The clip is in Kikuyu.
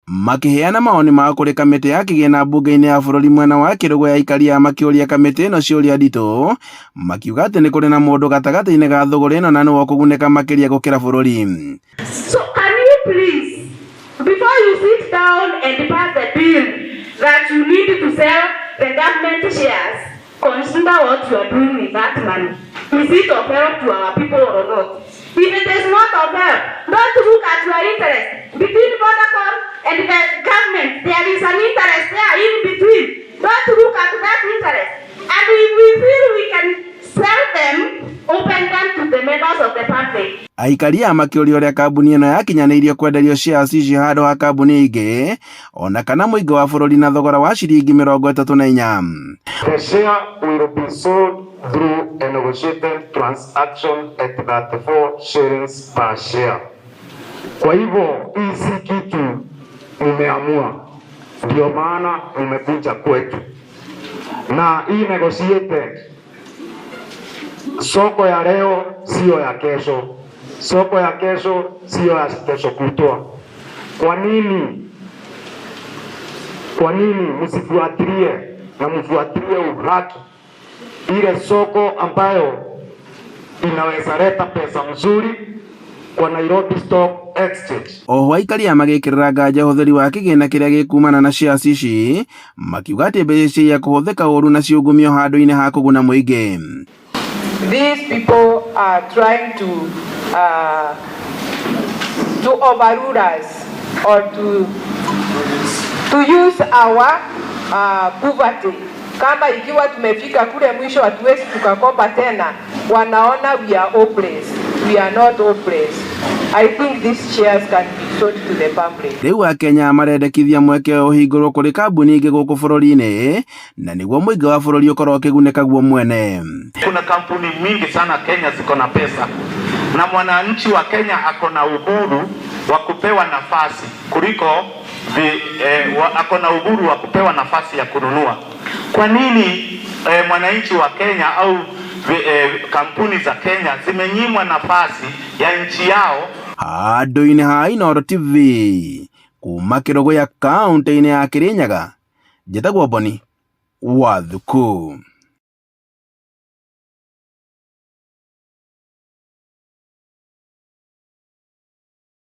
Makĩheana mawoni mao kũrĩ kamĩtĩ ya kĩgĩna mbunge-inĩ ya bũrũri mwena wa Kĩrũgũ ya aikaria makĩũria kamĩtĩ ĩno ciũria nditũ, makiuga atĩ nĩ kũrĩ na mũndũ gatagatĩ-inĩ ga thũgũrĩ ĩno na nĩwe ũkũgunĩka makĩria gũkĩra bũrũri. So can you please, before you sit down and pass the bill that you need to sell the government shares, consider what you are doing with that money. Is it of help to our people or not? If it is not of help, don't look at your interest. Between Vodacom and the government, there is an interest there in between. Don't look at that interest. And if we feel we can sell them, open them to the members of the public. Aikaria aya makĩũria ũrĩa kambuni ĩno yakinyanĩirie kwenderio shares icio handũ ha kambuni ingĩ ona kana mũingĩ wa bũrũri na thogora wa ciringi 34. The share will be sold through a negotiated transaction at 34 shillings per share. Kwa hivyo hii si kitu mumeamua, ndio maana mmekuja kwetu, na hii negotiated, soko ya leo sio ya kesho, soko ya kesho sio ya kesho kutwa. Kwa nini? Kwa nini msifuatilie na mfuatilie uhaki ile soko ambayo inaweza leta pesa mzuri kwa Nairobi Stock Exchange? Oho aikaria magĩkĩrĩra nganja ũhũthĩri wa kĩgĩna kĩrĩa gĩkumana na shares ici, makiuga atĩ mbeca ciaiya kũhũthĩka ũru na ciungumio handũ-inĩ ha kũguna mũingĩ. These people are trying to overrule us or to use our poverty. Kama ikiwa tumefika kule mwisho hatuwezi tukakopa tena, wanaona we are hopeless. We are not hopeless. I think these shares can be sold to the public. Rĩu akenya marendekithia mweke ũyũ ũhingũrwo kũrĩ kambuni ingĩ gũkũ bũrũri-inĩ na nĩguo mũingĩ wa bũrũri ũkorwo ũkĩgunĩka guo mwene. Kuna kampuni mingi sana Kenya ziko na pesa na mwananchi wa Kenya ako na uhuru wa kupewa nafasi kuliko ako na uhuru wa kupewa nafasi ya kununua. Kwa nini mwananchi wa Kenya au kampuni za Kenya zimenyimwa nafasi ya nchi yao? Handũ-inĩ ha Inooro TV kuma Kĩrũgũya kaũntĩ-inĩ ya Kĩrĩnyaga, njĩtagwo Boni wa Thuku.